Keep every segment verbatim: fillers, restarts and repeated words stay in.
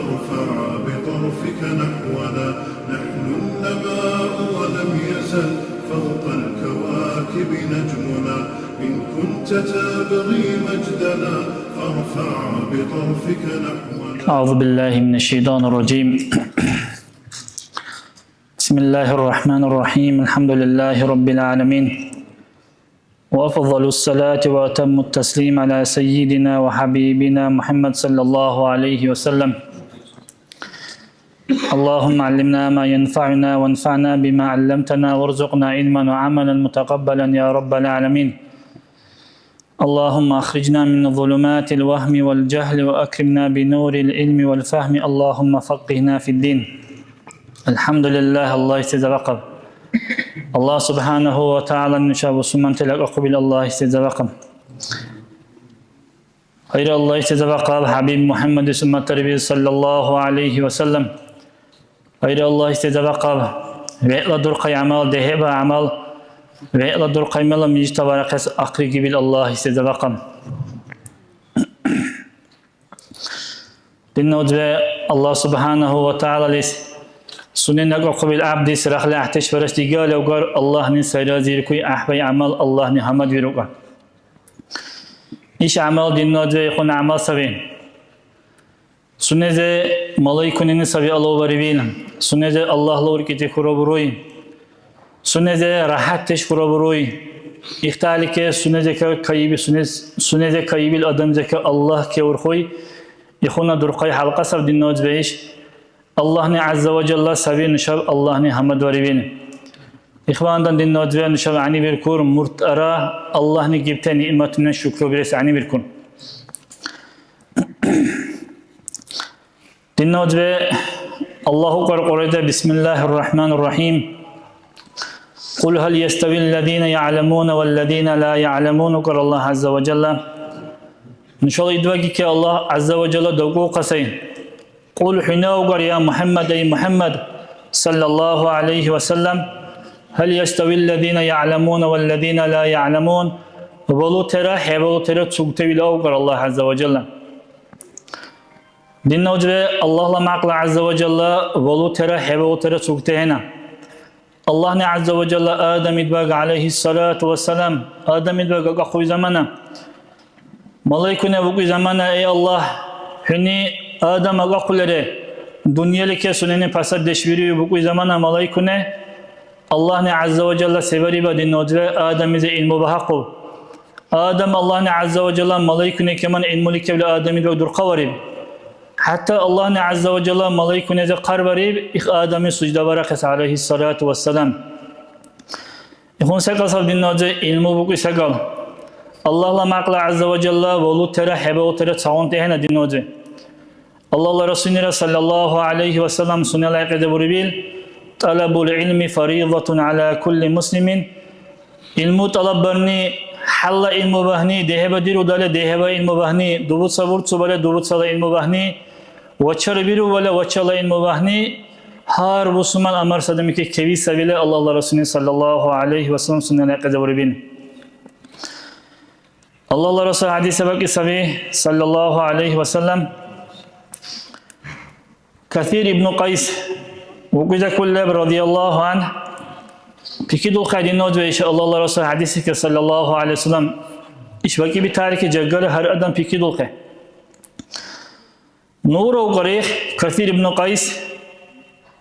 ارفع بطرفك نحونا، نحن النماء ولم يزل فوق الكواكب نجمنا. إن كنت تبغي مجدنا فارفع بطرفك نحونا. أعوذ بالله من الشيطان الرجيم. بسم الله الرحمن الرحيم. الحمد لله رب العالمين. وأفضل الصلاة وأتم التسليم على سيدنا وحبيبنا محمد صلى الله عليه وسلم. اللهم علمنا ما ينفعنا وانفعنا بما علمتنا وارزقنا علما وعملا متقبلا يا رب العالمين. اللهم أخرجنا من ظلمات الوهم والجهل وأكرمنا بنور العلم والفهم. اللهم فقهنا في الدين. الحمد لله، الله يستجاب. Аллагь субхӀянаху ва тагӀяла нуша бусурмантала акӀахъубил Аллагь истезавахъаб. Гъайра Аллагь истезавахъаб ХӀябиб МухӀяммадис уммат тарбиз саллаллаху гӀялайхи ва саллям. Гъайра Аллагь истезавахъаб вегӀла дурхъай гӀямал, дехӀеба гӀямал, вегӀла дурхъай мела мижита варахъес ахъригибил Аллагь истезавахъаб. Динна узби, Аллагь субхӀянаху ва тагӀялалис сунени акӀахъубил гӀябдис рахли гӀяхӀдеш барес дигалевгар, Аллагьни сай разиркуй гӀяхӀбай гӀямал Аллагьни гьамадвирукӀа. Иш гӀямал, динна узби, ихъуна гӀямал саби. Сунезе малайкунани саби алавбарибил, сунезе Аллагьла уркӀити хурабуруй. Сунезе рахӀятдеш хурабуруй. Ихталике сунезе ка-, кайиби-, сунез-, сунезе кайибил адамзека Аллагь кеурхуй. Ихуна дурхъай хӀялкьа саб, динна узби, иш. Аллагьни гӀязза ва жалла саби нушаб Аллагьни гьамадварибил. Ихвандан, динна узби, нушаб гӀянибиркур, муртара Аллагьни гибти ниъматуни шукрубирес гӀянибиркур. Динна узби, Аллагьу къаркъурайда, бисмиллахир рахманир рахим. Кул гьал яставил лазина я'ламуна вал лазина ла я'ламун, укӀар Аллагь гӀязза ва жалла. Нушала идвагике Аллагь гӀязза ва жалла дакӀухъа сай. Кул, хӀуна угар, я МухӀяммад, ай МухӀяммад, саллаллаху гӀялайхи ва саллям, гьал яставил лазина я'ламуна вал лазина ла я'ламун, валутира, хӀебалутира цугтевил авгар Аллагь гӀязза ва жалла. Динна узби, Аллагьла мякьла гӀязза ва жалла валутира, хӀебалутира цугтехӀена. Аллагьни гӀязза ва жалла Адам идбаг, гӀялайхиссалату вассалам, Адам идбаг акӀахъуй замана, малайкуне букӀуй замана, эй Аллагь, хӀуни Адам акӀахъулере, дунъялике сунени пасаддеш вируй букӀуй замана малайкуне, Аллагьни гӀязза ва жалла се бариба, динна узби, Адамизе гӀилму багьахъу. Адам Аллагьни гӀязза ва жалла малайкуни кеман гӀилмули кевли Адам идбаг дурхъавариб. ХӀятта Аллагьни гӀязза ва жалла малайкунезе хъарбариб, их Адамли сужда барахъес, гӀялайхиссалату вассалам. Ихун секӀал саб, динна узби, гӀилму букӀуй секӀал. Аллагьла мякьла гӀязза ва жалла валутира, хӀебалутира цагъунти ахӀена, динна узби. Аллагьла Расулнира, саллаллаху гӀялайхи ва саллям, сунела гӀякьида бурибил: «ТӀалабул гӀилми фаридатун гӀяла кулли муслимин». ГӀилму тӀалаббарни, хӀялла гӀилму багьни, дехӀеба дирудали дехӀеба гӀилму багьни, дубуца бурцубали дубуцала гӀилму багьни, вачар бирубали вачала гӀилму багьни, гьар бусурман амарс адамике кеви сабили Аллагьла Расулни, саллаллаху гӀялайхи ва саллям, сунела гӀякьида бурибил. Аллагьла Расул хӀядиса бакӀи саби, саллаллаху гӀялайхи ва саллям, Касир ибну Кайс, укӀуйза куллеб, радияллаху ан, пикидулхъая, динна узби, иш Аллагьла Расул хӀядисике, саллаллаху гӀялайхи ва саллям, иш бакӀиби тарики жагали гьар адам пикидулхъе. Нура укӀарих Касир ибну Кайс,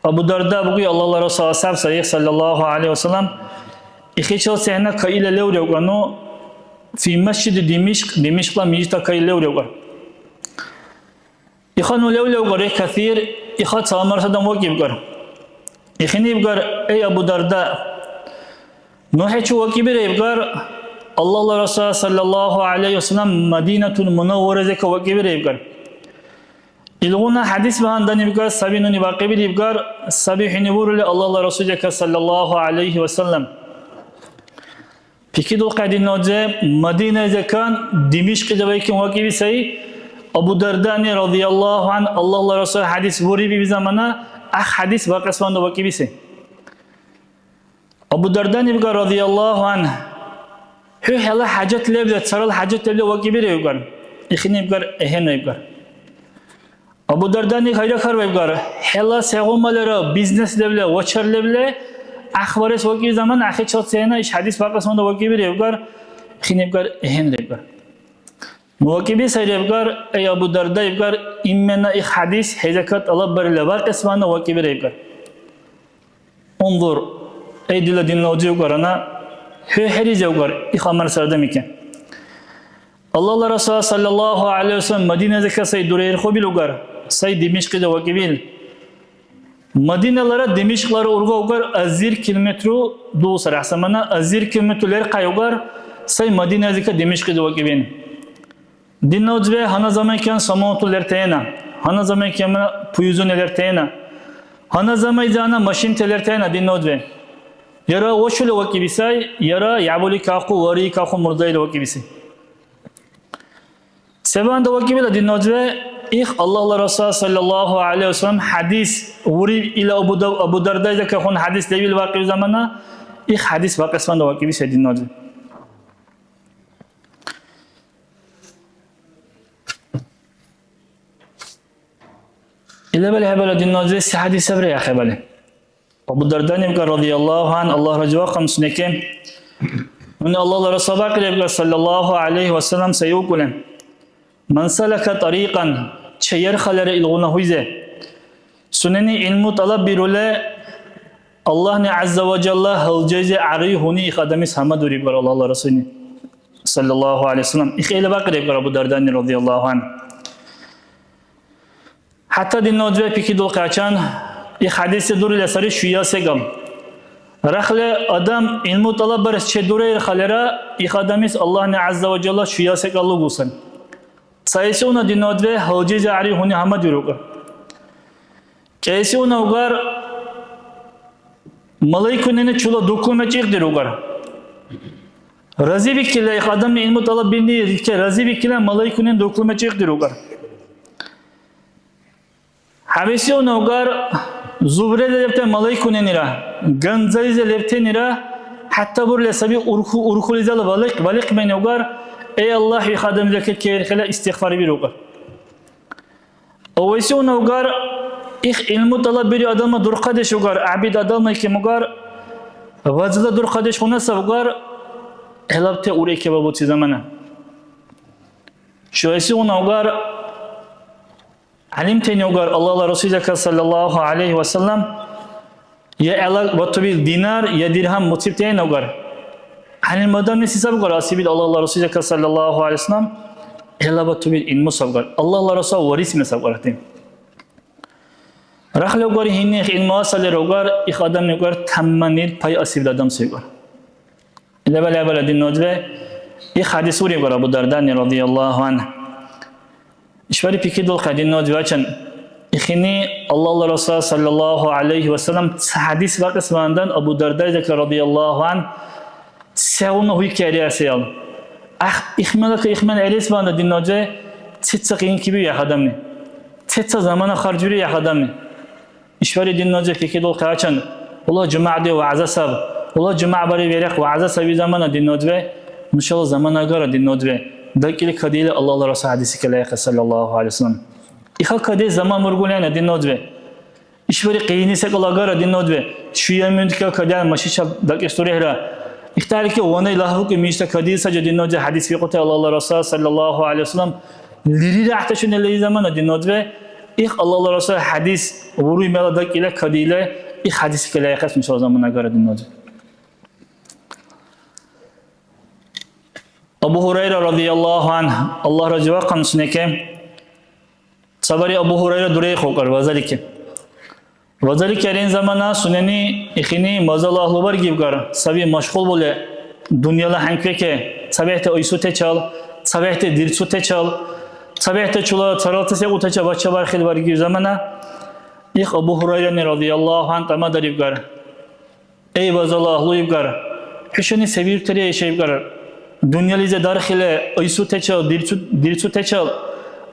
Абу Дарда букӀи, Аллагьла Расул асхӀяб сай, саллаллаху гӀялайхи ва саллям, ихичил сехӀна каила левревкӀа, ну, фи масжиди Димишкь, Димишкьла мижитла каила левревкӀар. Иха ну левлевкӀар, эх, Касир, иха ца умарсадан вакӀибкӀар. Ихини ибкӀар: «Эй, Абу Дарда, ну хӀечи вакӀибира, — ибкӀар, — Аллагьла Расул, саллаллаху гӀялайхи ва саллям, Мадинатул Мунавваразека вакӀибира», — ибкӀар. Илгъуна хӀядис багьандан ибкӀар, саби нуни бакӀибил ибкӀар, саби хӀуни бурули Аллагьла Расулзека, саллаллаху гӀялайхи ва саллям. Пикидулхъая, динна узби, Мадинайзекан Димишкьлизивайкин вакӀиби сай. Абу Дардани, радияллаху ан, Аллагьла Расул хӀядис буриби замана, ахъ хӀядис бакьесванну вакӀиби сай. Абу Дардани ибкӀар, радияллаху ан: «ХӀу хӀела хӀяжат лебли, царал хӀяжат лебли вакӀибира», — ибкӀар. Ихини ибкӀар: «ЭхӀенну», — ибкӀар. Абу Дардани хайра хьарбаибгар, хӀела сегъумалара бизнес левла, вачар левла, гӀяхӀбарес вакӀиб замана ахирчил сена иш хӀядис бакьесмана вакӀибиревгар, хинебгар, эхӀенревгар. Ну вакӀиби сайревгар, эй Абу Дарда ибгар, именно их хӀядис хӀезака тӀалаббарили бакьесмана вакӀибиревгар. Унзур, эй дила динна узивгар, ана, хӀу хӀеризевгар, их амар сардамике. Аллагьла Расул саллаллаху гӀалайхи ва саллям Мадиназика сай дурайрхъубил угар, сай Димишкьида вакӀибил. Мадиналара Димишкьлара урга угар азир километру дулсар, гӀяхӀсамана азир километру лерхъай угар, сай Мадиназика Димишкьида вакӀибин. Динна узбе, гьанна замайкан самолету лертаэна, гьанна замайкан пуюзуни лертаэна, гьанна замайзана машинти лертаэна динна узбе. Яра вашули вакӀибисай, яра ябули кахъу, вари кахъу мурдаили вакӀибиси. Се банда вакӀибила динна узбе, их Аллагьла Расул саллаллаху гӀалайхи ва саллям хӀядис уриб ила Абу Дав-, Абу Дардайда кахун хӀядис лебил вакӀиб замана, их хӀядис бакьес банда вакӀибисай динна узбе. Илабали хӀебала динна узбе се хӀядис сабри ахӀебали. Абу Дарданивка радияллаху ан, Аллагь разивахъан сунеке. Нуни Аллагьла Расул бакьревка саллаллаху гӀалайхи ва саллям сайукӀули. Ман салака тарикъан, чеерхалара илгъуна гьуйзе. Сунени гӀилму тӀалаббирули, Аллагьни гӀязза ва жалла гьалжайзи гӀярри гьуни их адамис гьамадурибар Аллагьла Расулни, саллаллаху гӀалайхи ва саллям. Их хӀела бакьревкар Абу Дардани радияллаху ан. ХӀятта динна узбе пикридулхъачан, их хӀядисси дурила сари шуя секӀал. Рахли адам гӀилму тӀалаббарес чедураирхалира, их адамис Аллагьни гӀязза ва жалла шуя секӀал лугусан. Цаэсилна динна узбе гьалжизи гӀярри гьуни гьамадирукӀар. КӀиэсилна угар малайкунани чула дуклуме чихъдирукӀар. Разибикили их адамли гӀилму тӀалаббирни рикили, разибикили малайкунани дуклуме чихъдирукӀар. ХӀябэсилна угар зубрели лебти малайкунанира, ганзализи лебтанира, хӀятта бурли саби урху-, урхулизала балихъ-, балихъбани угар, эй Аллагь, их адамлике кайрхъила истигъфар бирукӀар. Авайсилна угар, их гӀилму тӀалаббири адамла дурхъадеш угар, гӀябид адамла икем угар, вазла дурхъадешгъуна савгар, гӀелабти урехи бабуци замана. Шуайсилна угар, ГӀялимтани угар Аллагьла Расулзаказ, саллаллаху гӀялайхи ва саллям, я гӀела батубил динар, я диргьам муцибтани угар. ГӀялим адамли се сабгар асибил Аллагьла Расулзаказ, саллаллаху гӀялайхи ва саллям, гӀела батубил гӀилму сабгар. Аллагьла Расул варисме сабгар ахӀен. Рахли угар гьинни гӀилму асалира угар, их адамли угар таманил пай асибил адам сай угар. Илабала-, илабала динна узбе, их хӀядис урибгар Абу Дардани радияллаху анхӀ. ИшбархӀи пикридулхъая динна узбе вачан. Ихини Аллагьла Расул саллаллаху гӀялайхи ва саллям ца хӀядис бакьес вандан Абу Дардайзакла радияллаху анхӀ сегъуна гьуйкариасиял. Ах, ихмелака ихмел гӀерис ванда динна узбе, цеца къинкиби яхъ адамли. Цеца замана харжбири яхъ адамли. ИшбархӀи динна узбе пикридулхъайчан, хӀула жумягӀди вягӀза саб, хӀула жумягӀ бари верахъ вягӀза саби замана динна узбе, нушала замана агара динна узбе, дакӀили кадили Аллагьла Расул хӀядиси калайхъа, саллаллаху гӀялайхи ва саллям. Иха кадес заман бургулхӀена динна узбе. ИшбархӀи къияни секӀал агара динна узбе, шуя минутка кадян машича дакӀес дурехӀра. Ихтарики ванай лагьуки мижита кадил саджа динна узбе хӀядис бикьути Аллагьла Расул, саллаллаху гӀялайхи ва саллям, лири ряхӀтачунала и замана динна узбе, их Аллагьла Расул хӀядис уруй мела дакӀила кадила, их хӀядис калайхъес нушала замана агара динна узбе. Абу Гьурайра радияллаху анхӀ, Аллагь разивахъан сунеке, цабари Абу Гьурайра дурехъукӀар, вазалики. Вазалики арен замана сунени ихини мазала агьлу баргибгар, саби машгъул були, дунъяла хӀянкьбеке, цабехӀти айсутечал, цабехӀти дирцутечал, цабехӀти чула царалти секӀутача бачабархили баргиб замана, их Абу Гьурайрани радияллаху анхӀ тӀамадарибгар. Эй, вазала агьлу, ибгар, хӀушани се виртира иша, ибгар, дунъялизи дархили айсутечал, дирцу-, дирцутечал,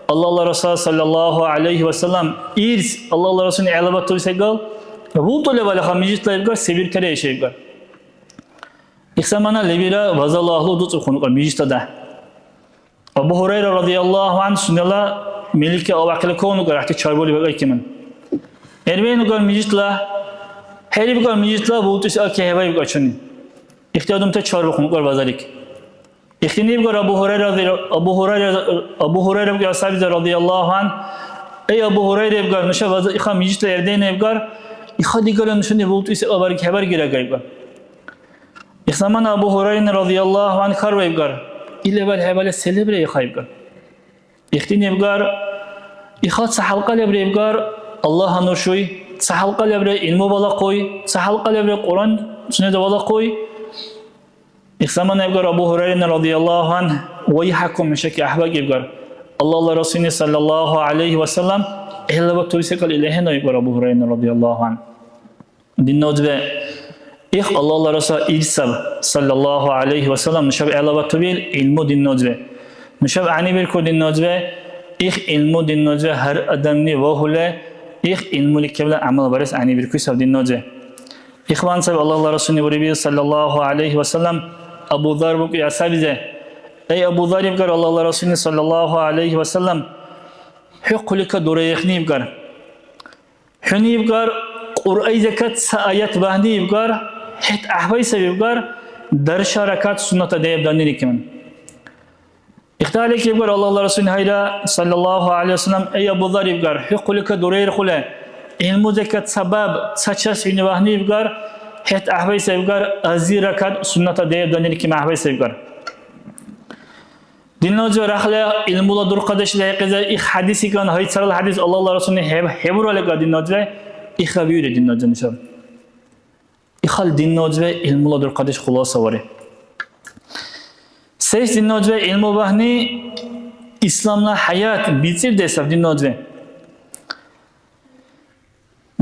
Аллагьла Расул, саллаллаху гӀялайхи ва саллям, ирс, Аллагьла Расулни гӀелабатур секӀал, бултӀули валаха мижитла, ибгар, се виртира иша, ибгар. Их замана лебира вазала агьлу дуцӀухъун, ибгар, мижитла дяхӀ. Абу Гьурайра радияллаху анхӀ сунела милики авахъили кавну кар гӀяхӀти чарбули бакӀайкиман. Эрвейну кар мижитла, хӀериб кар мижитла бултӀуси аки хӀебаиб кар чуни. Ихти адамти чарбухъун кар базарик. Ихтинибгар Абу Гьурайра, Абу Гьурайра, Абу Гьурайра бикӀар асхӀабизи радияллаху ан, эй, Абу Гьурайра, ибгар, нуша ваза иха мижитла эрдейна, ибгар, иха дигара нушани бултӀуси кьабарги хӀебаргира, ибгар. Их замана Абу Гьурайрани радияллаху ан хьарбаибгар, ил лебал хӀебала се лебра иха, ибгар. Ихтинибгар, иха ца хӀялкьа лебра, ибгар, Аллагьра нушуй, ца хӀялкьа лебра гӀилму балахъуй, ца хӀялкьа лебра Кьуръан сунела балахъуй. Их замана ибгар Абу Гьурайрани радияллаху ан, «ВайхӀакум, хӀушаки гӀяхӀбакӀибгар. Аллагьла Расулни саллаллаху гӀялайхи ва саллям гӀелабатуби секӀал ил ахӀенну», ибгар Абу Гьурайрани радияллаху ан. Динна узбе, их Аллагьла Расул ил саб, саллаллаху гӀялайхи ва саллям, нушаб гӀелабатубил гӀилму, динна узбе. Нушаб гӀянибиркур, динна узбе, их гӀилму, динна узбе, гьар адамли вагьули, их гӀилмули кебла гӀямал барес гӀянибиркур саб, динна узбе. Ихван саби Аллагьла Расулни бурибил, саллаллаху гӀялайхи ва саллям, Абу Зар букӀи асхӀабизе, эй, Абу Зар, ибгар, Аллагьла Расулни, саллаллаху гӀялайхи ва саллям, хӀу хъулика дураихъни, ибгар. ХӀуни, ибгар, Кьуръайзакад ца аят багьни, ибгар, хӀед гӀяхӀбай саби, ибгар, дарша ракат сунната дехӀеб данниликиман. Ихталики, ибгар, Аллагьла Расулни, гьайра, саллаллаху гӀялайхи ва саллям, эй, Абу Зар, ибгар, хӀу хъулика дураирхъули, гӀилмузакад ца баб, ца час хӀуни вагьни, ибгар, хӀед гӀяхӀбай саб, ибгар, ази ракат сунната дехӀеб даниликим гӀяхӀбай саб, ибгар. Динна узбе, рахли гӀилмула дурхъадеш лехӀихъес, их хӀядисикан, гьайцарал хӀядис Аллагьла Расулни хӀеб-, хӀебуралика, динна узбе, иха биури, динна узбе, нушаб. Ихал, динна узбе, гӀилмула дурхъадеш хуласа вари. Сес, динна узбе, гӀилму багьни исламла хӀяят бицӀирдесаб, динна узбе.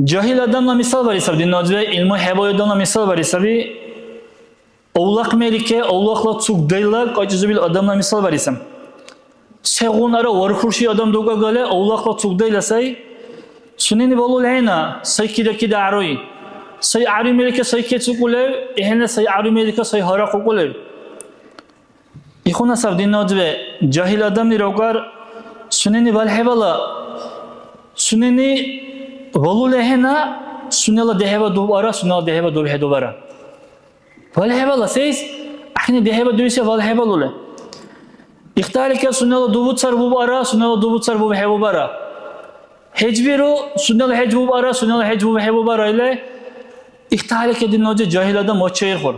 Жагьил адамла мисал бари саби, динна узбе, гӀилму хӀебалуй адамла мисал бари саби. Авлахъ мелике, авлахъла цугдайла кьакьзубил адамла мисал бари саби. Сегъунара вархурши адам дугагали, авлахъла цугдайла сай. Сунени балули хӀена, сай кида-кида гӀяруй. Сай гӀяруй мелике сай кецӀукӀулев, ихӀенна сай гӀяруй мелике сай гьарахъукӀулев. Ихуна саб, динна узбе, жагьил адамлира укар, сунени валхӀебала, сунени валули ахӀена, сунела дехӀеба дубара, сунела дехӀеба дубхӀедубара. ВалхӀебала, сейс? АхӀни дехӀеба дуиси валхӀебалули. Ихталика сунела дубуцар бубара, сунела дубуцар бубхӀебубара. ХӀеж биру, сунела хӀеж бубара, сунела хӀеж бубхӀебубара или. Ихталика, динна узбе, жагьил адам вачаирхур.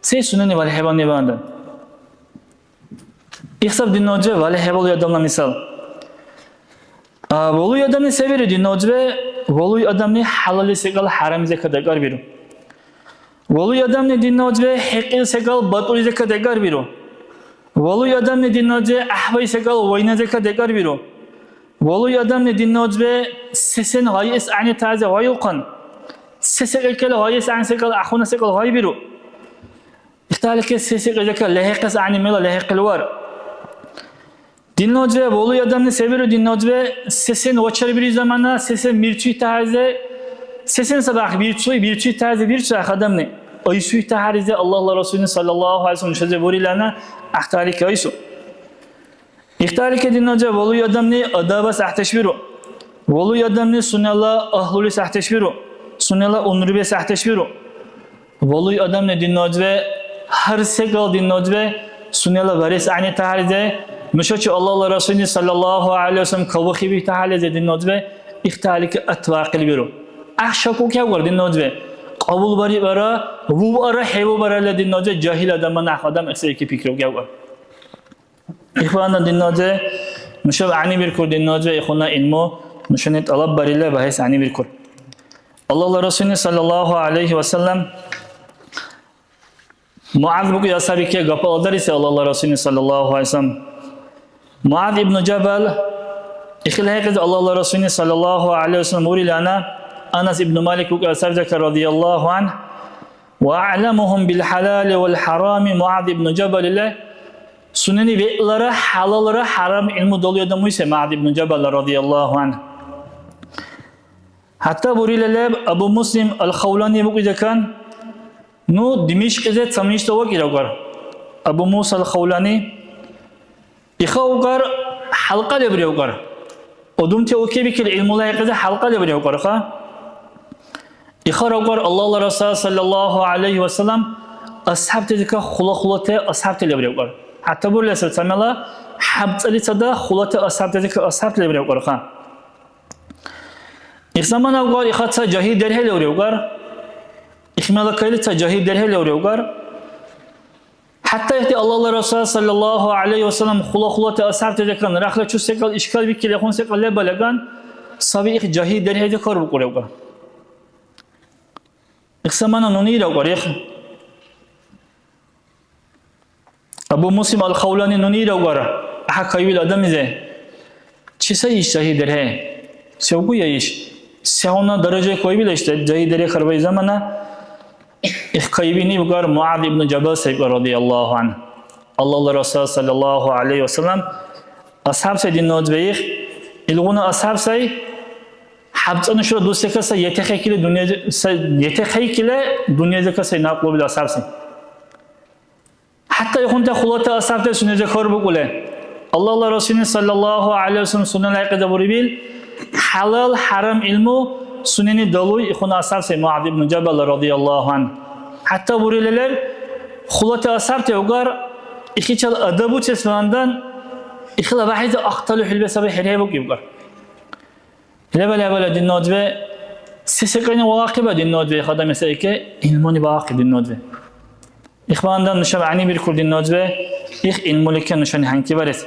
Се сунени валхӀебанни багьандан? Ихсаб, динна узбе, валхӀебалуй адамла мисал. А, валуй адамли се биру, динна узбе? Валуй адамли хӀялалли секӀал хӀярамлизекад декӀарбиру. Валуй адамли, динна узбе, хӀекьил секӀал батӀулизекад декӀарбиру. Валуй адамли, динна узбе, гӀяхӀбай секӀал вайназекад декӀарбиру. Валуй адамли, динна узбе, сесен гъайэс гӀягӀнитази гъайулхъан. Се секӀал гъайэс гӀягӀни секӀал, ахъуна секӀал гъайбиру. Ихталикес се секӀайзека лехӀихъес гӀягӀни мела лехӀихъили вар. Динна узбе, валуй адамли се биру, динна узбе, сесен вачар бири замана, сесен мирцуй тяхӀяризе, сесен сабахъ бирцуй, бирцуй тяхӀяризе бирцуй адамни. Айсуй тяхӀяризе Аллагьла Расулни саллаллаху гӀалайхи ва саллям нушазе бурилана, ахталики айсу. Ихталики, динна узбе, валуй адамли адабас гӀяхӀдеш биру. Валуй адамли сунела агьлулис гӀяхӀдеш биру. Сунела унрубес гӀяхӀдеш биру. Валуй адамли, динна узбе, гьар секӀал, динна узбе, сунела барес гӀягӀни тяхӀяризе, нушачи Аллагьла Расулни саллаллаху гӀалайхи ва саллям кавухибихьахӀелизе, динна узбе, ихталики атвакъили биру. ГӀяхӀ шакуки агар, динна узбе, кьабулбарибара, вубара, хӀебубаралли, динна узбе, жагьил адамла нахъ адам ихсерики пикриуки агар. Ихванна, динна узбе, нушаб гӀягӀнибиркур, динна узбе, ихуна гӀилму нушани тӀалаббарили багьес гӀягӀнибиркур. Аллагьла Расулни саллаллаху гӀалайхи ва саллям МугӀяз букӀи асхӀябике гапаладариси Аллагьла Расулни саллаллаху гӀалайхи ва саллям. МугӀяз ибну Жабал, ихила хӀекьлизи Аллагьла Расулни саллаллаху гӀалайхи ва саллям бурилана, Анас ибну Малик букӀи асхӀябзака радияллаху гӀанхӀ, ва а'ламухум бил хӀялали вал хӀярами МугӀяз ибну Жабал или, сунени вегӀлара хӀялалра хӀярам гӀилму далуй адам уйсе МугӀяз ибну Жабал радияллаху гӀанхӀ. ХӀятта бурила леб, Абу Муслим аль-Хавлани букӀи декан, ну, Димишкьизе ца мижитла вакӀира укар. Абу Муса аль-Хавлани, иха укар, хӀялкьа лебри укар. Удумти укебикили гӀилмула хӀекьязи хӀялкьа лебри укьарха. Ихара укьар Аллагьла Расул саллаллаху гӀялайхи ва саллям асхӀябтазика хула-хулати асхӀябти лебри укьар. ХӀятта бурили саби, ца мела хӀябцӀалицада хулати асхӀябтазика асхӀябти лебри укьарха. Их замана укьар, иха ца жагьил дерхӀе леври укьар. Их мела кайли ца жагьил дерхӀе леври укьар. ХӀятта ихди Аллагьла Расул саллаллаху гӀялайхи ва саллям хула-хулати асхӀябтазикан рахла чус секӀал ишкал бикили хун секӀал лебалаган саби, их жагьил дерхӀеди хьарбукьури укьар. Их замана нуни ира укьар, их. Абу Муслим аль-Хавлани нуни ира укьар, гӀяхӀ кайвил адамизи. Чи сай иш жагьил дерхӀе? Се угуя иш? Сегъуна даража кайвил иш жагьил дерхӀе хьарбаи замана? Их кайвини укьар МугӀяз ибн Жабал сай укьар, радияллаху анху. Аллагьла Расул саллаллаху гӀялайхи ва саллям асхӀяб сай динна узбе их. Илгъуна асхӀяб сай, хӀябцӀа нушала дусека сай, етехъайкили дунъя-, сай, етехъайкили дунъязека сай накьлубил асхӀяб сай. ХӀятта ихъунти хулати асхӀябти сунези хьарбукӀули, Аллагьла Расулни саллаллаху гӀялайхи ва саллям сунела гӀякьида бурибил, хӀялал-хӀярам гӀилму сунени далуй ихъуна асхӀяб сай МугӀяз ибн Жабал радияллаху анху. ХӀятта бурили лер, хулати асхӀябти укьар, ихичил адаб буцес вандан, ихила вяхӀизи ахтали хӀулби саби хӀерхӀебукӀи укьар. Леба-лебала динна узбе, се секӀайни вагьахъиба динна узбе, их адамли сайки, гӀилмуни багьахъи динна узбе. Ихвандан нушаб гӀягӀнибиркур динна узбе, их гӀилмулике нушани гьанкибарес.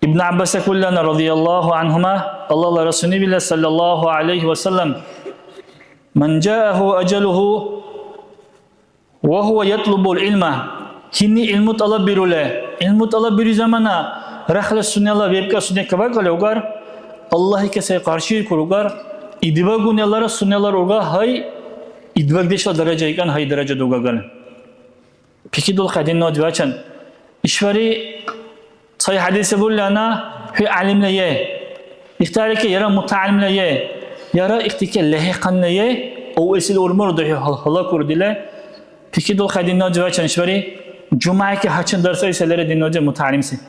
Ибн ГӀяббас акӀуллана, радияллаху анхума, Аллагьла Расулни била, саллаллаху гӀялайхи ва саллям, «Ман жаагьу ажалугьу ва гьува ятлубул гӀилма», гьинни гӀилму тӀалаббирули, гӀилму тӀалаббирули замана рахла сунела вебкӀа сунека вакӀали укьар, Аллагьике сай къаршииркур укьар, идбагунелара сунелар урга гьай, идбагдешла даража икӀан гьай даража дугагали. Пикридулхъая динна узбе вачан. ИшбархӀи Цай хӀядиси бурли, ана, хӀу гӀялимлае, ихтарики яра мутагӀялимлае, яра ихтике лехӀихъанлае, авэсил урмур духӀи гьал-, гьалакур дила. Пикридулхъая динна узбе вачан ишбархӀи, жумайки гьачам дарсайсалира динна узбе мутагӀялимси.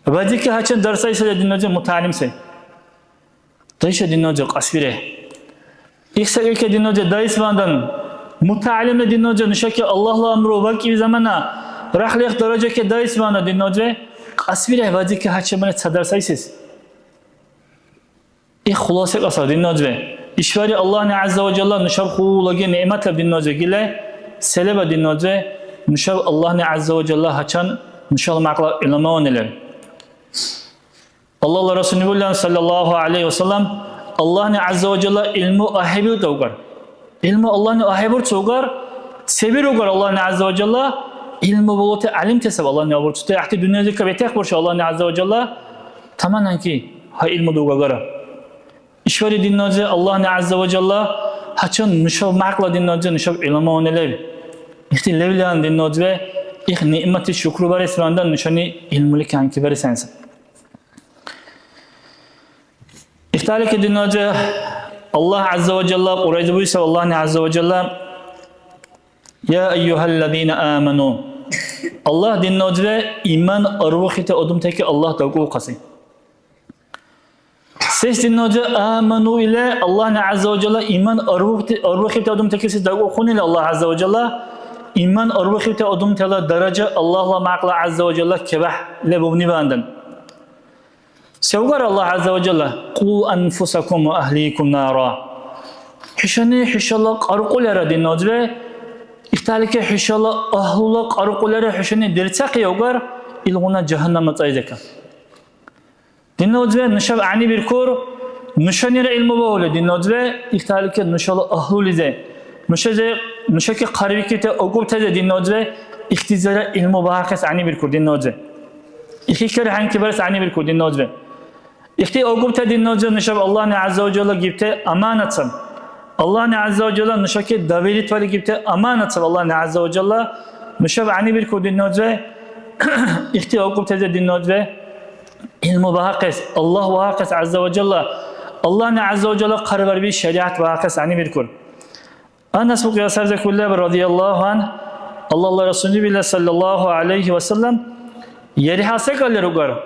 Вадики гьачам дарсайсалира динна узбе мутагӀялимси. Дайша динна узбе кьасбирехӀе. Их секӀайке динна узбе дайс вандан, мутагӀялимла динна узбе нушаке Аллагьла амру вакӀиб замана, рахли их даражаке дайс вандан динна узбе, кьасбирехӀе вадики гьачамали ца дарсайсис. Их хуласи кьасра динна узбе. ИшбархӀи Аллагьни ГӀязза ва Жалла нушаб хулаги нигӀматлаб динна узбе гила, се леба динна узбе, нушаб Аллагьни ГӀязза ва Жалла гьачам нушала мякьла гӀуламауни лер. Аллагьла Расулни бурлян, саллаллаху гӀялайхи ва саллям, Аллагьни ГӀязза ва Жалла гӀилму ахӀебилтӀа укьар. ГӀилму Аллагьни ахӀебурцу укьар, се биру укьар Аллагьни ГӀязза ва Жалла, гӀилму балути гӀялимти саб Аллагьни абурцути, гӀяхӀти дунъялика бетахъбурши Аллагьни ГӀязза ва Жалла, тамананки гьай гӀилму дугагара. ИшбархӀи динна узбе Аллагьни ГӀязза ва Жалла гьачам нушаб мякьла динна узбе нушаб гӀуламауни леб. Ихти левлан динна узбе, их нигӀмати шукру барес вандан нушани гӀилмулики гьанкибарес гӀягӀниси. Ихталики динна узбе, Аллагь ГӀязза ва Жалла Кьуръайза буйса, Аллагьни ГӀязза ва Жалла, «Я айюхаллазина аману», Аллагь динна узбе иман арбухибти адамтаки Аллагь дакӀулхъаси. Сес динна узбе аману или Аллагьни ГӀязза ва Жалла иман арбухти-, арбухибти адамтаки сес дакӀулхъунили Аллагь ГӀязза ва Жалла, иман арбухибти адамтала даража Аллагьла мякьла ГӀязза ва Жалла кебяхӀ лебубни вандан. Се укьар Аллагь ГӀязза ва Жалла? «Кьу анфусакум ва ахликум нара». ХӀушани хӀушала кьаркьулара динна узбе, ихталики хӀушала агьлула кьаркьулара хӀушани дерцахъи укьар, илгъуна жагьаннамла цӀайзака. Динна узбе, нушаб гӀягӀнибиркур, нушанира гӀилму багьули, динна узбе, ихталики нушала агьлулизи. Нушази, нушаки хъарбикибти акӀубтази, динна узбе, ихтизира гӀилму багьахъес гӀягӀнибиркур, динна узбе. Ихикар гьанкибарес гӀягӀнибиркур, динна узбе. Ихти акӀубта, динна узбе, нушаб Аллагьни ГӀязза ва Жалла гибти аманат саб. Аллагьни ГӀязза ва Жалла нушаки доверитвали гибти аманат саб Аллагьни ГӀязза ва Жалла. Нушаб гӀягӀнибиркур, динна узбе, ихти акӀубтази, динна узбе, гӀилму багьахъес, Аллагь вагьахъес ГӀязза ва Жалла. Аллагьни ГӀязза ва Жалла хъарбарби шаригӀят вагьахъес гӀягӀнибиркур. Анас букьясар закуллаба радияллаху ан, Аллагьла Расулни била саллаллаху гӀялайхи ва саллям, ярихӀял секӀал лер укьар.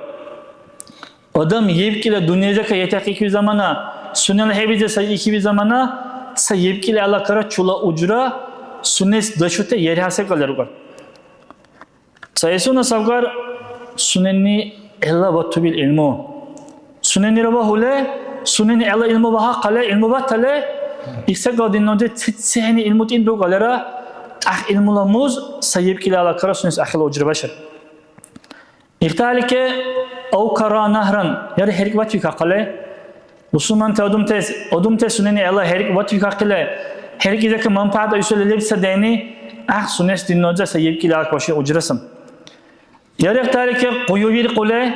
Адам ебкӀила дунъялика етахъикиби замана, сунела хӀебизе сай икиби замана, ца ебкӀила алакара чула ужра сунес дашути ярихӀя секӀал лерукӀар. Цаэсуна савкар сунени гӀела батубил гӀилму. Суненира багьули, сунени гӀела гӀилму багьахъали, гӀилму батали, исакал диннуди ца-, цехӀни гӀилму тӀинтӀбукалира, тӀах гӀилмула муз ца ебкӀила алакара сунес ахила ужра башар. Ихталики авкара нагьран, яра хӀеркӀ батвикахъали, бусурманти адамтес, адамтес сунени гӀела хӀеркӀ батвикахъили, хӀеркӀизака манпагӀят айсули леб ца дайни, гӀяхӀ сунес диннуди ца ебкӀила алак баши ужра сам. Яра ихталики къую виркьули,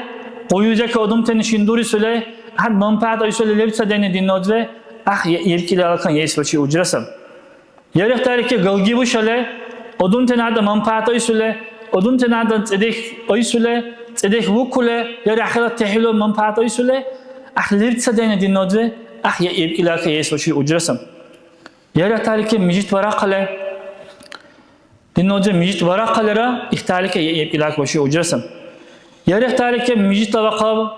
къуюзака адамтани шиндурисули, гӀяхӀ манпагӀят айсули леб ца дайни диннуди, гӀяхӀ е-, ебкӀила алакан яэс баши ужра сам. Яра ихталики галги бушали, адамтани гӀяда манпагӀят айсули, адамтани гӀяда цӀедехъ айсули, цӀедехъ букули, яра ахират техилу манпагӀят айсули, гӀяхӀ леб ца дайни диннуди, гӀяхӀ е-, ебкӀила алакан яэс баши ужра сам. Яра ихталики мижит барахъали, диннуди мижит барахъалира, ихталики е-, ебкӀила алак баши ужра сам. Яра ихталики мижитла вахъаб,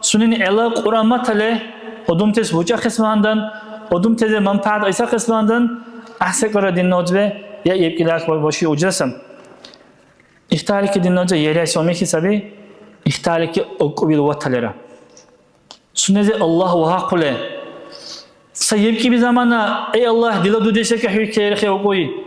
сунени гӀела Кьуръан матали, адамтес бучӀахъес багьандан, адамтази манпагӀят айсахъес багьандан, гӀяхӀ секӀалра диннуди е-, ебкӀила алак баши ужра сам. Ихталики диннуди яряй сомихи саби, ихталики акӀубил ваталира. Сунези Аллагь вагьахъули. Ца ебкӀиби замана, эй Аллагь, дила дудешака хӀу керхе укӀуй.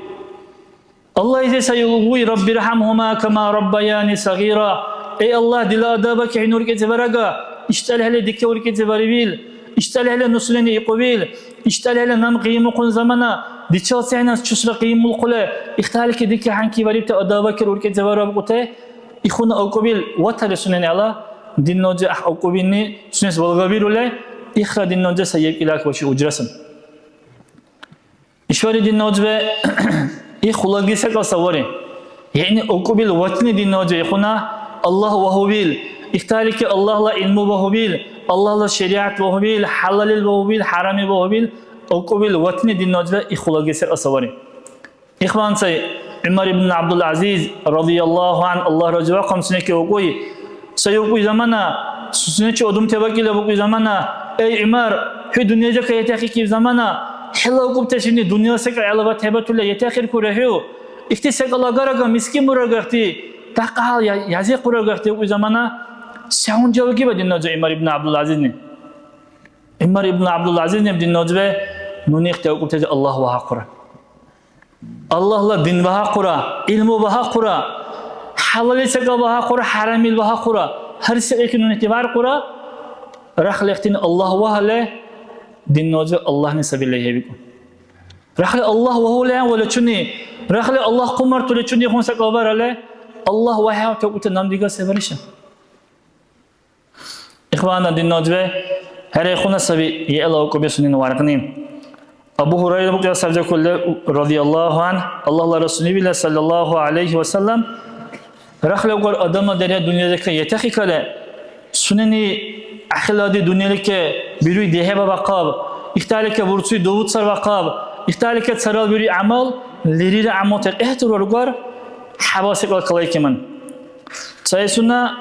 Аллагьизи сай улгуй, «РаббирхьамхӀума кама раббаяни сагъира». Эй Аллагь, дила адабаки хӀуни уркӀецӀи барага, иштӀалхӀели дики уркӀецӀи барибил, иштӀалхӀели нусулини икьубил, иштӀалхӀели наб кьимухъун замана, дичал сехӀнас чусра кьимулхъули, ихталики дики хӀянки барибти адабакир уркӀецӀи барабкьути, ихуна акӀубил ватали сунени гӀела, диннуди гӀяхӀ акӀубини сунес балгабирули, ихра диннуди ца ебкӀила алак баши ужра сам. ИшбархӀи диннуди, их хулаги секӀал савари. Яъни акӀубил ватни диннуди ихуна Аллагь вагьубил, ихталики Аллагьла гӀилму багьубил, Аллагьла шаригӀят багьубил, хӀялалил багьубил, хӀярамил багьубил, акӀубил ватни диннуди их хулаги секӀал савари. Ихван сай ГӀумар ибн ГӀябдул-ГӀязиз, радияллагьу гӀян, Аллагь разивахъаб, сунеки укӀуй. Сай укӀуй замана, сунечи одумте вакӀила букӀуй замана, эй, ГӀумар, хӀу дунъялика етахъикиб замана, хӀела акӀубтачирни дунъяла секӀал гӀелабад хӀебатули етахъиркура хӀу. Ихти секӀал агарага мискин бурагахъти, дахъал я-, язихъ бурагахъти укӀуй замана, сегъуна жаваб гиба диннуди ГӀумар ибн ГӀябдул-ГӀязизни? ГӀумар ибн ГӀябдул-ГӀязизни диннуди, нуни ихти акӀубтази Аллагь вагьахъура. Аллагьла дин багьахъура, гӀилму багьахъура, хӀялалли секӀал багьахъура, хӀярамил багьахъура, гьар секӀайки нуни тиваркьура, рахли ихтини Аллагь вагьалли, диннуди Аллагьни сабили хӀебикӀу. Рахли Аллагь вагьули гӀяввали чуни, рахли Аллагь хъумартули чуни хун секӀал баралли, Аллагь вагьахъути акӀубти наб дига се бариша? Ихвана диннуди, хӀерейхъуна саби, иэла акӀуби сунени варкьни. Абу Гьурайра букья сабзакулли, радияллагьу гӀян, Аллагьла Расулни вила, саллаллагьу гӀялайгьи ва саллам, рахли укӀар адамла дерхӀе дунъялика етахъикалли, сунени ахилади дунъялика бируй дехӀеба бахъаб, ихталика бурцуй дувуцар бахъаб, ихталика царал бируй гӀямал, лерира гӀямалти къехӀтур варгар, хӀябал секӀал калайкиман. Цаэсуна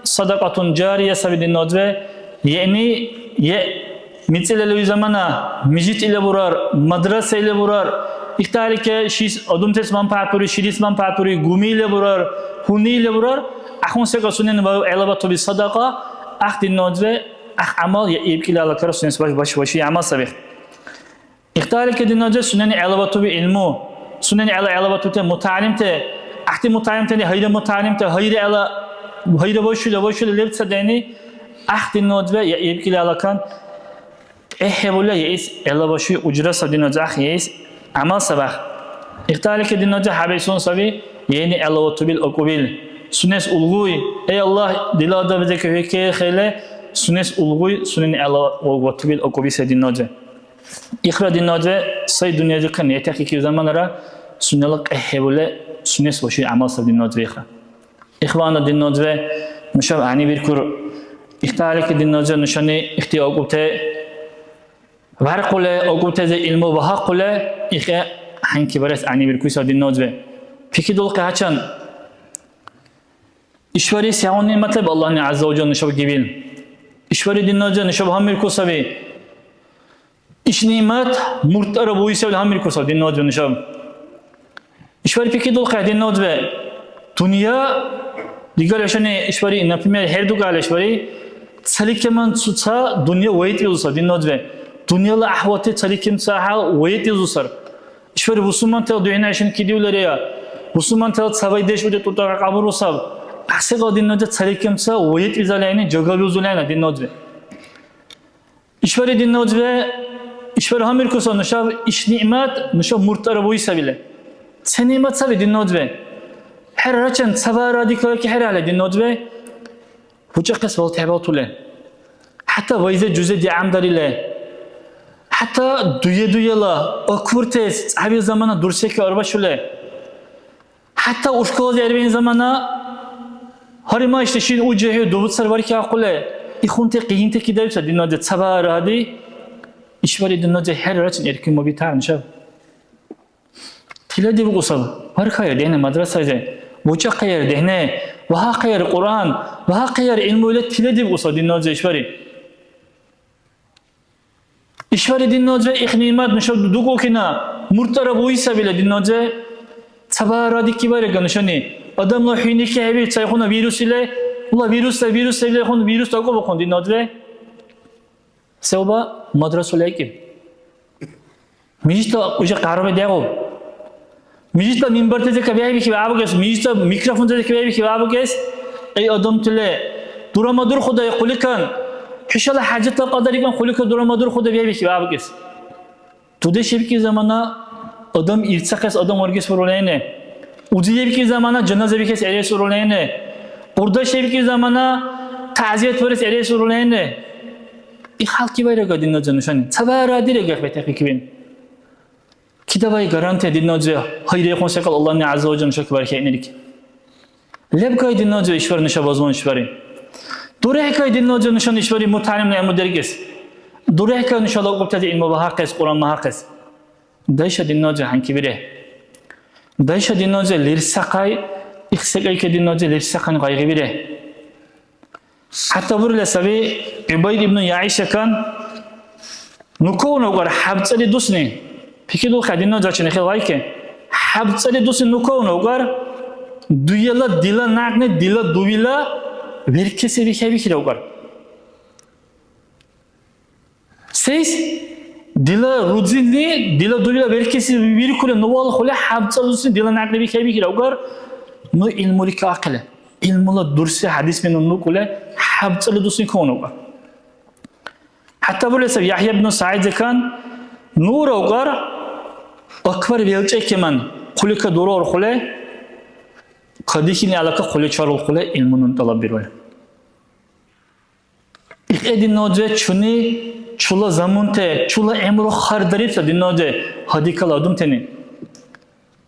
садакьатун жария саби диннуди, яъни, е мицӀирли уй замана, мижит или бурар, мадраса или бурар, ихталики шис адамтес манпагӀят бури, шилис манпагӀят бури, гуми или бурар, гьуни или бурар, ахун секӀал сунени ва гӀелабатуби садакьа, ах диннуди, ах гӀямал, я ибкӀили алакара сунес баш-, баш-, баши гӀямал саби. Ихталики диннуди сунени гӀелабатуби гӀилму, сунени гӀела гӀелабатути мутагӀялимти, гӀяхӀти мутагӀялимтани гьайра мутагӀялимти, гьайра гӀела, гьайра башули, башули леб ца дайни, гӀяхӀ диннуди я ибкӀили алакан кьяхӀебули яис гӀела башуй ужра саб диннуди гӀяхӀ яис гӀямал сабахъ. Ихталики диннуди хӀябэсун саби, яни гӀелаватубил акӀубил. Сунес улгуй, эй Аллагь, дила адаб зекӀи хӀу кехӀели, сунес улгуй, сунени гӀелаватубил акӀуби сай диннуди. Ихра диннуди сай дунъяликан ятихъикиб заманара сунела кьяхӀхӀебули сунес башуй гӀямал саб диннуди ихра. Ихвана диннуди нушаб гӀягӀнибиркур. Ихталики диннуди нушани ихти акӀубти варкьули, акӀубтази гӀилму багьахъули, ихе хӀянки барес гӀягӀнибиркули саб диннуди. Пикридулхъи гьачам. ИшбархӀи сегъуна ниъмат леб Аллагьни ГӀязза ва Жалла нушаб гибил? ИшбархӀи, динна узби, нушаб гьанбиркур саби. Иш ниъмат мурталра буисабли гьанбиркур саби, динна узби, нушаб. ИшбархӀи пикридулхъехӀе, динна узби. Дунъя, дигара хӀушани ишбархӀи, например, хӀердукӀахӀели ишбархӀи, цаликеман ца дунъя вайтӀбизур саби, динна узби. Дунъяла гӀяхӀвалти цаликем ца гьал вайтӀбизур сар. ИшбархӀи бусурмантала духӀна хӀушани кидиулрая, бусурмантала ца вайдеш уди тӀутӀа кьабуру саб. Ахсекъал, динна узби, цаликем ца вайтӀбизалайни, жагабиузулайна, динна узби. ИшбархӀи, динна узби, ишбархӀи гьанбиркуса нушаб иш ниъмат нушаб мурталра буисабили. Се ниъмат саби, динна узби? ХӀера, рачан, ца бара дикалаки хӀерали, динна узби. БучӀахъес балтехӀебалтули. ХӀятта вайзе-жузе дигӀяндарили. ХӀятта дуе-дуела акбуртес цӀябил замана дурсеки арбашули. ХӀятта ушкалази гӀербиъни замана, гьарима ишди шин у жагьил дубуцар вархьиахъули, ихъунти къигьинти кидаиб ца, динна узби, ца бара гьади, ишбархӀи, динна узби, хӀеррацун эркин мабитар нушаб. Тиладиб кьусаб, вархая дехӀни мадрасази, бучӀахъаяр дехӀни, багьахъаяр Кьуръан, багьахъаяр гӀилму, ила тиладиб кьусаб, динна узби, ишбархӀи. ИшбархӀи, динна узби, их ниъмат нуша дукӀухъина, мурталра буисабила, динна узби. Ца бара дикибарига нушани. Адамла хӀуйники хӀебирцайхъуна вирус или, ула вирусла, вирус лебилхъун, вирус дакӀубухъун, динна узби. Севба мадрасула акӀиб. Мижитла уже хъарбедегӀу. Мижитла минбартазика бехӀбихьиб гӀябукӀес, мижитла микрофонтазика бехӀбихьиб гӀябукӀес, эй, адамтиле, дурамадурхъудай хъуликан, хӀушала хӀяжатла кьадарикан хъуликан дурамадурхъудай бехӀбихьиб гӀябукӀес. Дудеш ебкӀи замана адам ирцахъес адам варгес вирулайне. Узи ебкӀи замана жаназа бихес гӀерес вирулайне. Къурдаш ебкӀи замана тазият барес гӀерес вирулайне. Ихъ халкивайрага, динна узби, нушани. Ца бара дирегах бетахъикибин. Кидавай гарантия, динна узби, хайрехъун секӀал Аллагьни ГӀязза ва Жалла нушаки бархьхӀейнилики. Лебкай, динна узби, ишбархӀи нуша базлун ишбархӀи. ДурехӀкай, динна узби, нушани ишбархӀи мутагӀялимла гӀилму деркӀес. ДурехӀкай нушала акӀубтази гӀилму багьахъес, Кьуръан багьахъес. Дайша, динна узби, гьанкибирехӀе. Дайша, динна узби, лерсахъай, ихсекӀайка, динна узби, лерсахъани къайгъибирехӀе. ХӀятта бурили саби, ГӀубайд ибну ЯгӀишакан, ну кавна укар хӀябцӀали дусни, пикридулхъя, динна узби, чуни хӀил гъайки, хӀябцӀали дусни ну кавна укар, дуяла дила някъни дила дуила веркеси бихӀебихьира укар. Сейс? Дила рузини, дила дурила веркеси виркули, ну валхули хӀябцӀа дусни дила някъли бихӀебихьира укар, ну гӀилмули кахъили. ГӀилмула дурси хӀядисми ну нукӀули, хӀябцӀали дусни кавна укар. ХӀятта бурили саби ЯхӀъя ибну СагӀид закан, нура укар, акбар белчӀекеман, хъулика дураурхули, кадихьили алака хъули чарулхъули, гӀилму нуни тӀалаббирули. Ихъе, динна узби, чуни чула замунте, чула гӀямру хардариб ца, динна узби, гьадикала адамтани.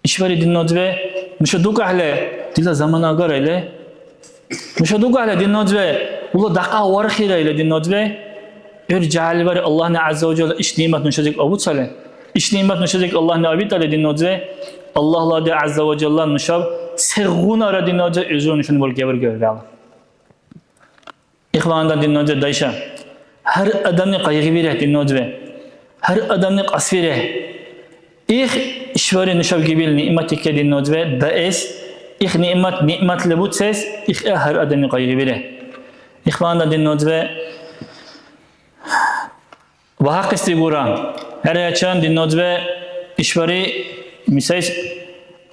ИшбархӀи, динна узби, нуша дукӀахӀели, дила замана агара или. Нуша дукӀахӀели, динна узби, ула дахъал вархира или, динна узби. ГӀур жагьилвариб Аллагьни ГӀязза ва Жалла иш ниъмат нушазик абуцали. Иш ниъмат нушазик Аллагьни абитӀали, динна узби, Аллагьла Ади ГӀязза ва Жалла нушаб сегъунара, динна узби, узур нушани бургебаргар вегӀла. Ихвандан, динна узби, дайша. Гьар адамли къайгъибирехӀе, динна узби. Гьар адамли кьасбирехӀе. Их ишбархӀи нушаб гибил ниъматике, динна узби, даэс, их ниъмат ниъмат лебуцес, их гьар адамли къайгъибирехӀе. Ихвандан, динна узби, багьахъес дигура. ХӀера, яшан, динна узби, ишбархӀи, мисайс,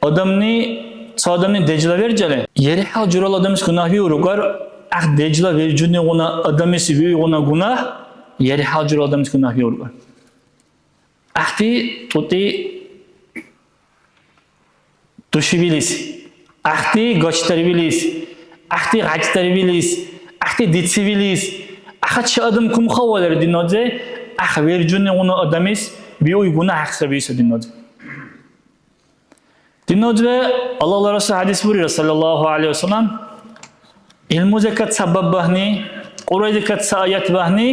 адамни, ца адамни дежла веркӀали, ерхӀал журала адамис гунагь виур укар, гӀяхӀ дежла вержунигъуна адамис виуйгъуна гунагь, ерхӀал журала адамис гунагь виур укар. ГӀяхӀти тӀутӀи душибилис, гӀяхӀти гачдарибилис, гӀяхӀти гъачдарибилис, гӀяхӀти дицибилис, гӀяхӀчи адам кумхавалра, динна узби, гӀяхӀ вержунигъуна адамис биуй гунагь гӀяхӀ саби иса, динна узби. Динна узби, Аллагьла Расул хӀядис бурира, саллаллагьу гӀялайгьи ва саллам, гӀилмузекад ца баб багьни, Кьуръайзекад ца аят багьни,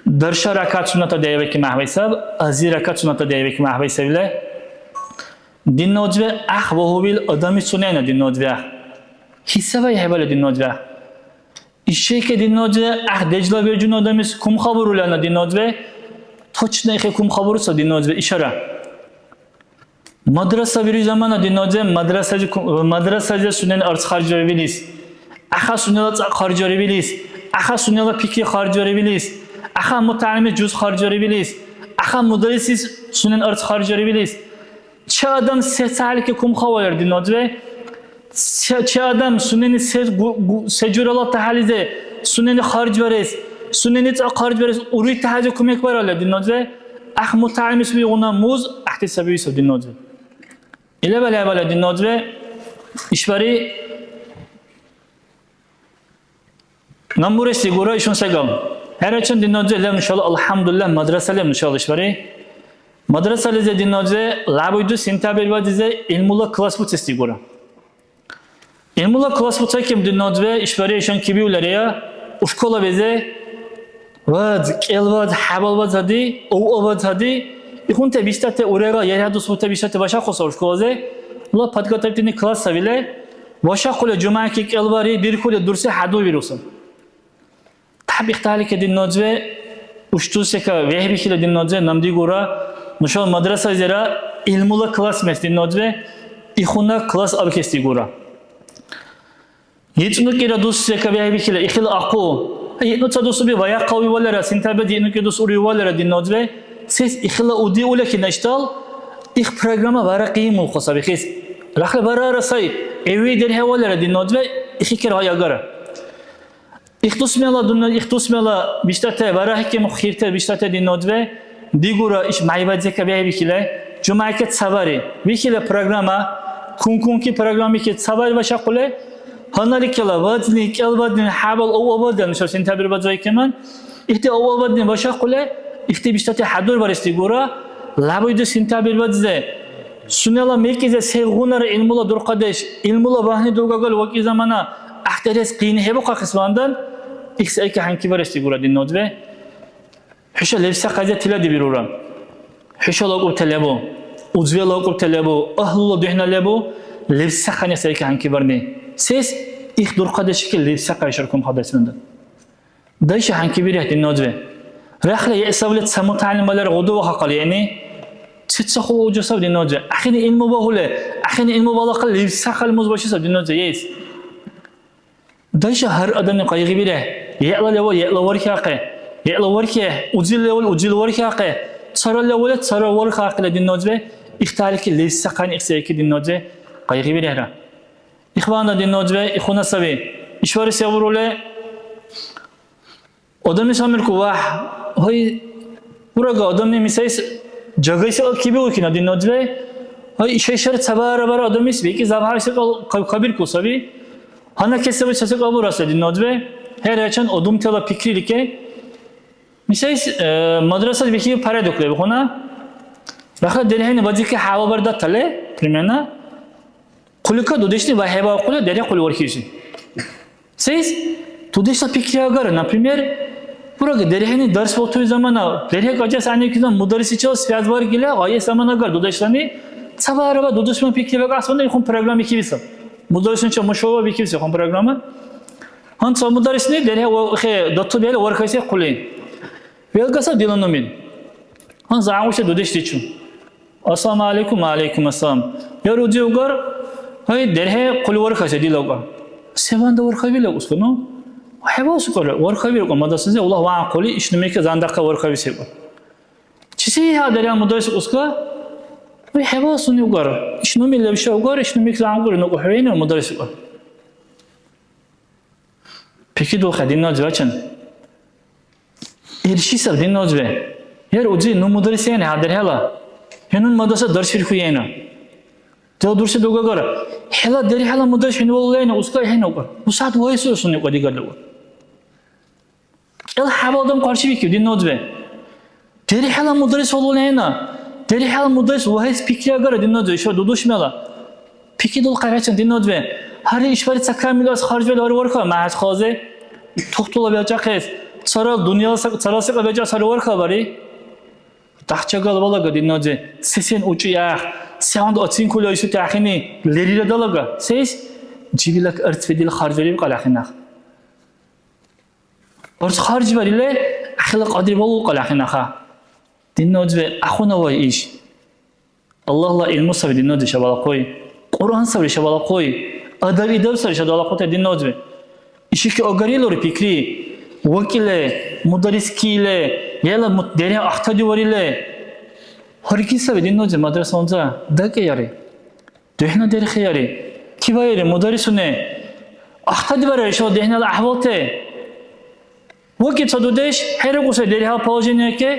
дарша ракагӀят сунната дяйбаки мягӀвай саб, ази ракагӀят сунната дяйбаки мягӀвай сабила. Динна узби, гӀяхӀ вагьубил адамис сунена, динна узби, гӀяхӀ. Хисабай хӀебала, динна узби, гӀяхӀ. Ишейке, диннодзе, гӀяхӀ дежла бержун адамис кумхабурулана, диннодзе, точно ихе кумхабуруца, диннодзе, ишара. Мадраса бируй замана, диннодзе, мадрасази ку-, мадрасази сунен арц харжарибилис, аха сунела цӀакь харжарибилис, аха сунела пикри харжарибилис, аха мутагӀялимис жуз харжарибилис, аха мударрисис сунен арц харжарибилис, Че адам сецахӀелли кумхаварар, диннодзе. Че, че адам сунени се гу-, гу-, се журала тахӀялизе, сунени харжбарес, сунени цӀа харжбарес, ури тахӀялизе кумекбаралли, диннодзе. ГӀяхӀ мутагӀялимис вигъуна муз гӀяхӀти саби висаб, диннодзе. Илабала хӀябала, диннодзе, ишбари Нам бурес дигура ишун секӀал. ХӀерачан, диннодзе, леб нушала, алхӀямдулиллагь, мадраса леб нушала ишбари. Мадрасализи, диннодзе, лябуйду сентябрь бадизе гӀилмула класс буцес дигура. ГӀилмула класс буцайкиб, диннодзе, ишбари ишан кибиулария, у школабизе, Вад, кӀел вад, хӀябал вад гьади, авъа вад гьади, ихъунти биштӀати урегал, ярхӀя дус бутӀа биштӀати башахъуса школази, ла подготовительный класс сабила, башахъули жумайки кӀел бари, бирхули дурси хӀядурвируса. Тяп ихтали ке, диннодзе, ушту сека вехӀбихьила, диннодзе, нам дигура, нушала мадрасализира гӀилмула класс мез, диннодзе, ихъуна класс абхьес дигура. ИцӀнукӀира дус се кабиахӀебихьила, ихила ахъу. ИцӀну ца дусуби ваяхъа уривалара, сентябрь ди ицӀнукӀи дус уривалара, диннодзе, сес ихила уди улехи нешдал, их программа вара кьимулхъу саби хис. Рахли барара сай, эви дерхӀевалара, диннодзе, ихикир гъай агара. Их дусмела дунна, их дусмела биштӀате, вара хӀекимухъу хирте биштӀате, диннодзе, Дигура иш майбази кабиахӀебихьила, жумайкад ца бари. Вихьила программа, кун-кунки программики ца бари башахъули, гьанналикила вадни, кӀел вадни, хӀябал авъа вадни, нуша сентябрь баз вайкиман. Ихти авъа вадни башахъули, ихти биштӀати хӀядурбарес дигура, лябуйду сентябрь бадзе. Сунела мекӀизе сегъунара гӀилмула дурхъадеш, гӀилмула багьни дугагал вакӀи замана ахтӀерес къинхӀебухъахъес вандан, их сайки хӀянкибарес дигура, диннодзе. ХӀуша лебсахъайза тиладибирура. ХӀуша лакӀубта лебу, узве лакӀубта лебу, агьлула духӀна лебу, лебсахъани сайки хӀянкибарни. Сес? Их дурхъадешики лебсахъай шаркум хадасманда. Дайша хӀянкибирехӀе, диннодзе. Рахла гӀе савли ца мутагӀялим балар гъуду вахахъал, яни? Ца-ца хъула ужа саб, диннодзе. Ахини гӀилму багьули, ахини гӀилму балахъал лебсахъал муз баши саб, диннодзе, ес. Дайша гьар адамли къайгъибирехӀе, гӀела левал гӀела вархьахъе, гӀела вархьехӀе, узил левал узил вархьахъе, цара левалли цара вархьахъила, диннодзе, ихталики левсахъан ихсейки, диннодзе, къайгъибирехӀра. Ихванна, диннодзе, ихуна саби. Ишбари се бурули? Адамис гьанбиркур, вагь, гьай, урага адамли мисайс жагайсила кибиулкина, диннодзе. Гьай, ишайшар ца бара-бара адамис бекӀи забгьар секӀал каб-, кабиркур саби. Гьанна кесаби ца секӀал бураса, диннодзе. ХӀера, гьачам одумтала пикрилике. Мисайс, э, мадрасад бихи порядок лебхуна. Баха дерхӀени бадзики хӀява бар датале, примерно. Хъулика дудешли вахӀебаахъули дерхӀе хъули вархьиуси. Сейс? Дудешла пикри агара, например, бурага дерхӀени дарс балтури замана, дерхӀе кӀачӀес гӀягӀникизан мударрисичила связь варгила, гъайэс замана агара дудешлани, ца бараба дудешла пикри бакӀасвана ихъун программа бикибиса. Мударрисунча мушавва бикибси ихъун программа. ГьанцӀла мударрисни дерхӀе ва хе датубиэли вархайси хъули. Велкаса дила нумин. ГьанцӀла гӀягӀниси дудеш дичу. Ассаламу алейкум, ва алейкум ассалам. Я рузи угар, гьай, дерхӀе хъули вархайся дила угар. Севанда вархайвила ускану? ХӀебалас укар, вархайвиркьу, мадрасази Аллагь вагьанхъули, иш нумейка зандахъа вархайвисиркьу. Чиси хӀядара мударрис уска? Ой, хӀебалас уни угар. Иш нуми левша угар, иш нумик зангури нуку хӀуйна мударрис угар. Пикридулхъя, динна узбе, гьачам. Ил ши саб, динна узбе? Яр узи, ну мударрис яни, гьар дерхӀела. ХӀу нуни мадраса дарсбирхьуяйна. Дила дурси дугагара. ХӀела дерхӀела мударрис хӀуни валулайна, ускай хӀейна укар. УсягӀят вайсура сунни укар дигалли укар. КӀел хӀябал адам къаршибикиб, динна узбе. ДерхӀела мударрис валулхӀена. ДерхӀела мударрис вагьес пикри агара, динна узбе, ишар дудушмала. Пикридулхъая, гьачам, динна узбе. Гьари ишбархӀи ца камилварес харжбарили гьари вархьа, МяхӀячкъалази тухтула белчӀахъес, царал дунъяла сак-, царал секӀал белчӀахъес гьари вархьа бари. ДяхӀ-чегал балага, динна узбе, се-сен учӀи ахӀ, сегъуна оценкула ишути ахӀени лерилра далага. Сейс? Жибилак арц бедили харжбариб кьяла ахӀен ахӀ. Арц харжбарили, ахила кьадри балулхъал ахӀенаха. Динна узби, ахъуна вай иш. Аллагьла гӀилму саби динна узи шабалахъуй. Кьуръан сабри шабалахъуй. Адаб-идаб сари шабалахъути динна узби. Ишики агарилури пикри. ВакӀили, мударрискили, яла мут-, дерхӀе ахтадиварили. Гьарги саби динна узи мадраса унза дакӀияри. ДухӀна дерхъияри. Кибаири мударрисуни. Ахтадибарира ишала дехӀнала гӀяхӀвалти. ВакӀиб ца дудеш, хӀерикӀуси дерхӀал положениеке,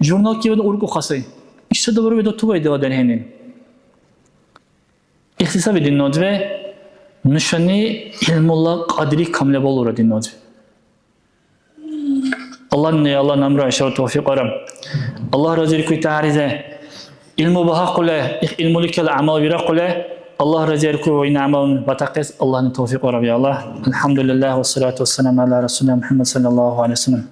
журнал киван уркӀухъаси. Ишцадабар ведутугай дила дерхӀени. Ихтисаби диннодве, нушани гӀилмула кьадри камлебалура диннодве. Аллагьни, Аллагь намра ишар тавфикьара. Аллагь разиркуй тагьризе. ГӀилму багьахъули, их гӀилмуликал гӀямал вирахъули, Аллагь разиаркур ва ил гӀямалуни батахъес Аллагьни тавфикь бараб, я Аллагь. АлхӀямдулиллагь, вассалату вассаламу гӀяла расулина МухӀяммад саллаллагьу гӀялайгьи ва саллам.